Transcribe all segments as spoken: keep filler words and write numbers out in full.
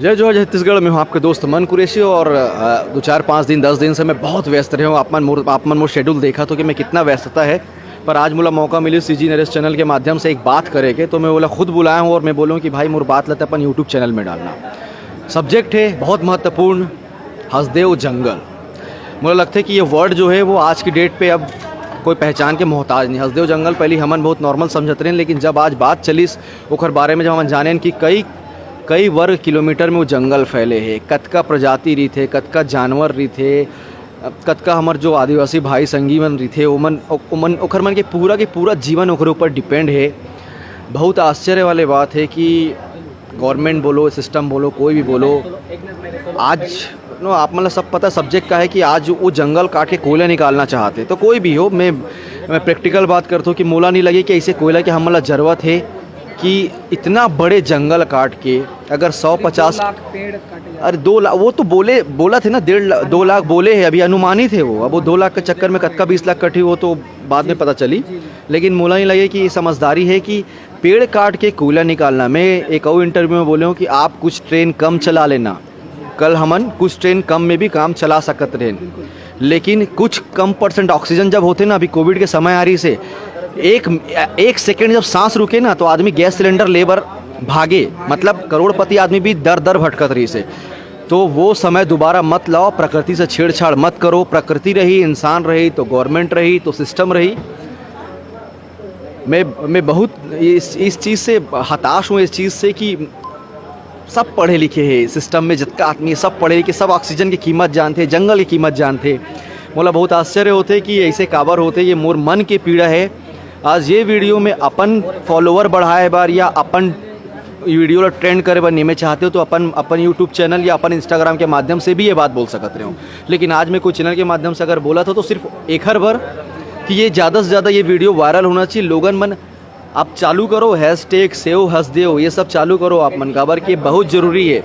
जय जोहार, जय छत्तीसगढ़। मैं हूं आपके दोस्त मन कुरैशी और, अ, दो, चार, पाँच दिन, दस दिन से मैं बहुत व्यस्त रहे हूं। आप मन मोर, आप मन मोर schedule देखा तो कि मैं कितना व्यस्तता है, पर आज मोला मौका मिली CG नरेश channel के माध्यम से एक बात करे के, तो मैं बोला खुद बुलाया हूं और मैं बोलूं कि भाई मोर बात ला ते अपन YouTube channel में डालना। Subject है बहुत महत्वपूर्ण, हसदेव जंगल। मोला लगथे कि ये word जो है वो आज की date पे अब कोई पहचान के मोहताज नहीं। हसदेव जंगल पहले हमन बहुत normal समझत रहेन, लेकिन जब आज बात चलिस ओकर बारे में, जब हमन जानेन कि कई, कई वर्ग किलोमीटर में वो जंगल फैले हे, कतका प्रजाति रहिथे, कतका जानवर रहिथे, कतका हमर जो आदिवासी भाई संगी मन रहिथे, ओमन, ओमन, ओखर मन के पूरा के पूरा जीवन ओकरे ऊपर depend हे। बहुत आश्चर्य वाली बात है कि government बोलो, system बोलो, कोई भी बोलो, आज नो आप मन ला सब पता subject का है कि आज वो जंगल काट के कोयला निकालना चाहते। तो कोई भी हो, मैं, मैं practical बात करता हूँ कि मोला नहीं लगे कि ऐसे कोयला के हमन ला जरूरत है कि इतना बड़े जंगल काट के अगर सौ पचास, लाख पेड़ काटे जा अरे दो लाख, वो तो बोले, बोला थे ना, डेढ़ लाख, दो लाख बोले हैं, अभी अनुमानित है वो। अब वो दो लाख के चक्कर में कतका बीस लाख कटी, वो तो बाद में पता चली। लेकिन मोला नहीं लगे कि ये समझदारी है कि पेड़ काट के कोयला निकालना। मैं एक और interview में बोले हूँ कि आप कुछ train कम चला लेना, कल हमन कुछ train कम में भी काम चला सकत रहेन, लेकिन कुछ कम percent oxygen जब होथे ना, अभी COVID के समय आ रहिसे, एक, एक second जब सांस रुके ना तो आदमी gas cylinder ले बर भागे। मतलब करोड़पति आदमी भी दर दर भटकत रहिसे। तो वो समय दोबारा मत लाओ, प्रकृति से छेड़छाड़ मत करो। प्रकृति रही, इंसान रही तो government रही, तो system रही। मैं, मैं बहुत इस, इस चीज़ से हताश हूँ, इस चीज़ से कि सब पढ़े लिखे हे system में, जतका आदमी हे, सब पढ़े लिखे, सब oxygen की कीमत जानथे, जंगल की कीमत जानथे। मोला बहुत आश्चर्य होथे कि ऐसे काबर होथे, ये मोर मन के पीड़ा है। आज ये video में अपन follower बढ़ाए बर या अपन video ला trend करे बर नहीं मैं चाहते हो, तो अपन, अपन YouTube channel या अपन Instagram के माध्यम से भी ये बात बोल सकत रहे हो। लेकिन आज मैं कोई channel के माध्यम से अगर बोला था तो सिर्फ एखर बर कि ये ज़्यादा से ज़्यादा ये video viral होना चाहिए। लोगन मन आप चालू करो hashtag save हसदेव, ये सब चालू करो आप मन, काबर कि ये बहुत ज़रूरी है।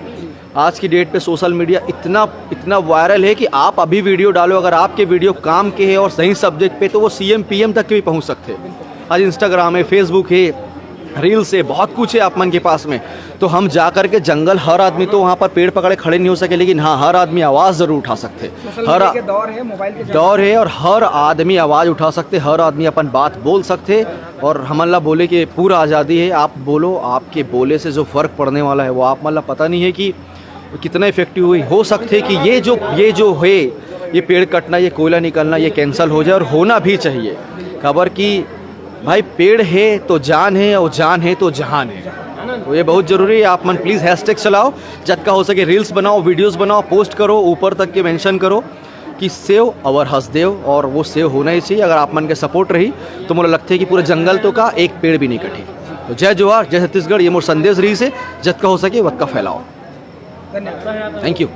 आज की date पे social media इतना, इतना viral है कि आप अभी video डालो, अगर आपके video काम के है और सही subject पे, तो वो CM PM तक के भी पहुंच सकते हैं। आज Instagram है, Facebook है, reels है, बहुत कुछ है आप मन के पास में। तो हम जा करके जंगल, हर आदमी तो वहाँ पर पेड़ पकड़े खड़े नहीं हो सके, लेकिन हाँ, हर आदमी आवाज़ ज़रूर उठा सकते। सोशल हर मीडिया के दौर है, मोबाइल के दौर है और हर आदमी आवाज़ उठा सकते, हर आदमी अपन बात बोल सकते। और हमन ला बोले के पूरा आज़ादी है, आप बोलो, आपके बोले से जो फ़र्क पड़ने वाला है वो आप मन ला पता नहीं है कि कितना इफेक्टिव हुई। हो सकते कि ये जो, ये जो है, ये पेड़ कटना, ये कोयला निकलना, ये कैंसिल हो जाए, और होना भी चाहिए। काबर कि भाई, पेड़ है तो जान है और जान है तो जहान है। तो ये बहुत ज़रूरी है। आप मन प्लीज़ हैशटैग चलाओ, जतका हो सके रील्स बनाओ, वीडियोस बनाओ, पोस्ट करो, ऊपर तक के मेंशन करो कि सेव अवर हसदेव, और वो सेव होना ही चाहिए। अगर आप मन के सपोर्ट रही तो मोला लगथे कि पूरा जंगल तो का एक पेड़ भी नहीं कटी। तो जय जोहार, जय छत्तीसगढ़, ये मोर संदेश रहिसे, जतका हो सके वतका फैलाओ। धन्यवाद। Thank you.